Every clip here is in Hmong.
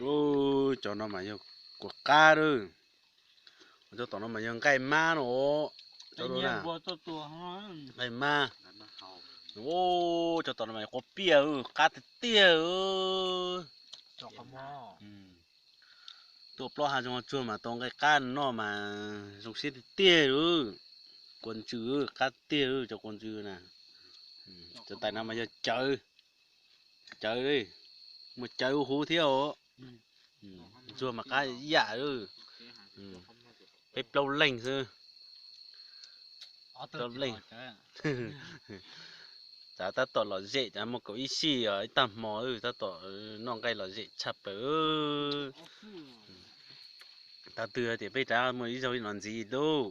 Cov no mas yog kuv qab lawm. Cov tom no mas yog nqaij mab no. Cov no na, nqaij mab. Cov tom no mas quav piaj, qab tiag tiag. Tuaj plaub hav zoov tsuag mas tau nqaij qab noj mas zoo siab tiag tiag lawm. Quav ntsws, qab tiag lawm cov quav ntsws na. Cov tais no mas yog cawv, cawv, muaj cawv huv thiab os. Ntsuag mas qab ib yam. Peb plaub leeg xwb. Plaub leeg. Tav tab tom lom zem, muaj kaum ib sij os, ib tag hmo tab tom noj nqaij lom zem tshaj plaws. Tag twg tias peb rov muaj ib zaug li no ntxiv lauj.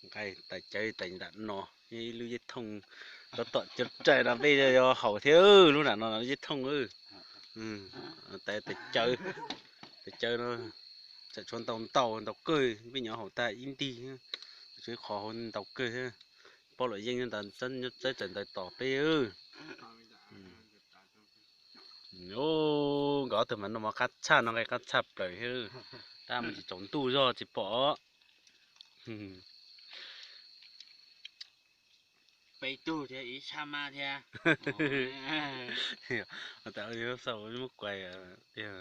Nqaij tais cawv tais nram no, ib lub yeb thooj tab tom cov rais no peb yuav haus thiab, lub nram no yeb thooj. Tais, tais cawv, tais cawv no tsam tshuav ntau ntau ntau kawg, peb nyob haus tag ib ntig, tshuav ib qho hauv ntau kawg thiab. Pog luam yeej ntawd nyob txawb rawv ntawd tos peb. Nkawd ob tug mas noj mov qab tshaj, noj nqaij qab tshaj plaws thiab. Tab mus tsis tsaus ntuj zog tsis pom. Peb tug thiab ib tshab mab thiab. Tas xaus muab kuais tiag.